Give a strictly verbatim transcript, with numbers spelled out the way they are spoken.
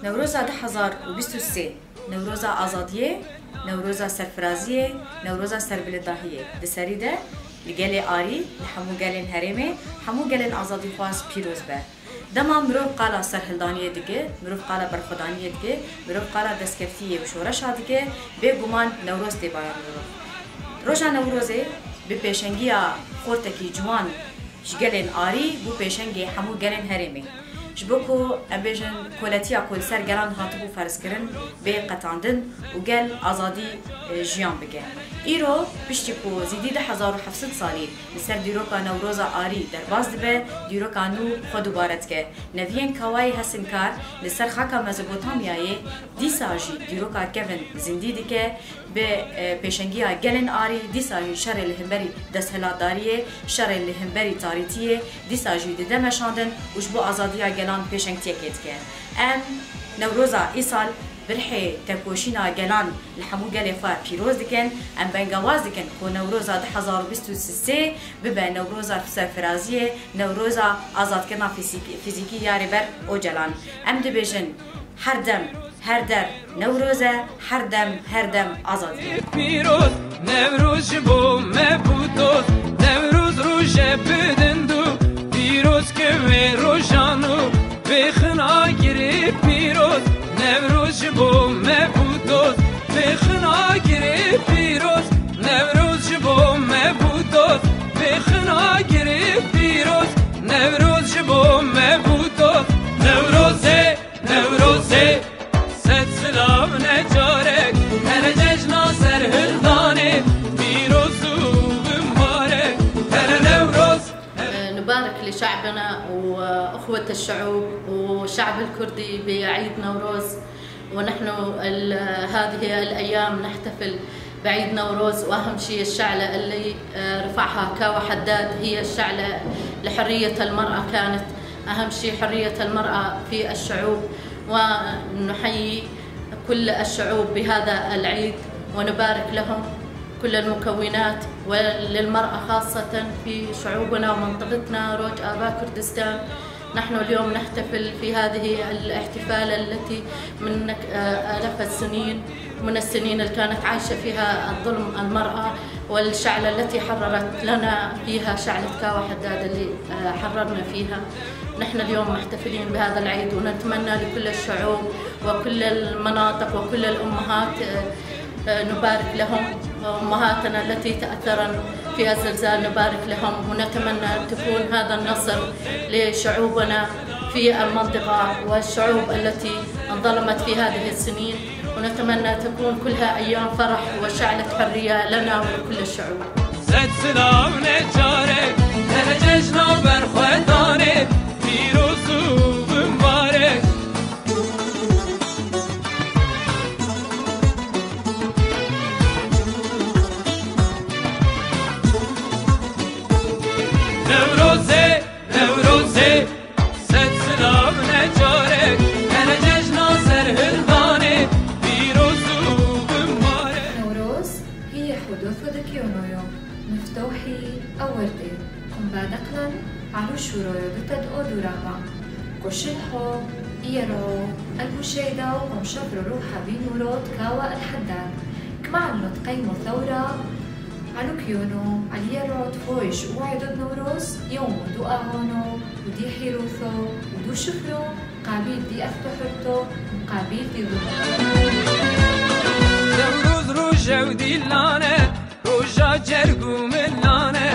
Newroza du hezar û bîst û sê, Newroza Azadiyê, Newroza Serfiraziyê, Newroza Serbilindahiyê. Di serî de li gelê Arî, li hemû gelên herêmê, hemû gelên azadîxwaz pîroz be. Dema mirov qala serhildaniyê dike, mirov qala berxwedaniyê dike, mirov qala destkeftiyê û şoreşa dike, bêguman Newroz tê baya mirov. Roja Newrozê bi pêşengiya xortekî ciwan ji gelên Arî bû pêşengê hemû gelên herêmê. Ji bo ku em bêjin koletiya ku li ser gelan hatibû ferzkirin bê qetandin û gel azadî, e, jiyan bike. Îro piştî ku zîdî du hezar û heft sed salî li ser dîroka Newroza Arî derbas dibe, dîroka nû xwe dubare dike. Neviyên Kawayê Hesinkar li ser xaka Mezopotamyayê dîsa jî dîroka kevin zindî dike, bi, e, pêşengiya gelên Arî dîsa jî şerê li hemberî desthilatdariyê, şerê li hemberî tarîtiyê dîsa jî dide meşandin û ji bo azadiya gelan pêşengtiyekê dike. Em Newroza îsal bi rihê tekoşîna gelan li hemû gelê xwe pîroz dikin. Em bengewaz dikin ku Newroza du hezar û bîst û sê bibe Newroza serfiraziyê, Newroza azadkirina fîzîkî, fîzîkî ya Rêber Ocalan. Em dibêjin, her dem, her der Newroz e, her dem, her dem azadî ye. Pîroz, Newroz ji bo me bû dost, Newroz roje bi din dû, pîroz ke wê rojan û bêxina girê pîroz, Newroz ji bo me bû dost, bêxina girê pîroz, Newroz ji bo me bû dost, bêxina girê pîroz, Newroz ji bo me bû dost, Newrozê, Newrozê, sed silav ne carek, here cejna serhildanê, pîroz û bimbarek, here Newroz. نبارك لشعبنا وأخوة الشعوب والشعب الكردي بعيد نوروز. ونحن ال-، هذه الأيام نحتفل بعيد نوروز، وأهم شيء الشعلة اللي، آه، رفعها كاوى حداد هي الشعلة لحرية المرأة، كانت أهم شيء حرية المرأة في الشعوب. ونحيي كل الشعوب بهذا العيد ونبارك لهم كل المكونات، وللمرأة خاصة في شعوبنا ومنطقتنا روج آبا كردستان. نحن اليوم نحتفل في هذه الاحتفال التي من نك-، آه، آلاف السنين، من السنين اللي كانت عايشة فيها الظلم المرأة، والشعلة التي حررت لنا فيها شعلة كاوى حداد اللي، آه، حررنا فيها. نحن اليوم محتفلين بهذا العيد، ونتمنى لكل الشعوب وكل المناطق وكل الأمهات، آه، آه، نبارك لهم، وأمهاتنا التي تأثرن في الزلزال نبارك لهم، ونتمنى أن تكون هذا النصر لشعوبنا في المنطقة والشعوب التي انظلمت في هذه السنين، ونتمنى تكون كلها أيام فرح وشعلة حرية لنا ولكل الشعوب. Sed silav ne carek, here cejna berxwedanê, pîroz û bimbarek. Newrozê, Newrozê, sed silav ne carek, here cejna serhildanê, pîroz û bimbarek. نوروز هي حدوث دكيونويو، مفتوحي أوردي، قم بادقلن على شورويو دتد أودورابا. قشلحو، إيرو، البوشيدا وقم شفر روحا بنورو تكاوى الحداد. كمعن متقيمو ثورة، علوكيونو، عليرو تفويش وعدد نوروز، يوم دو آغونو، ودي حيروثو، ودو شفرو، قابيل دي أفتحرتو، مقابيل دي ظلم. Newroz roje û dîlan e, roja cerg û milan e.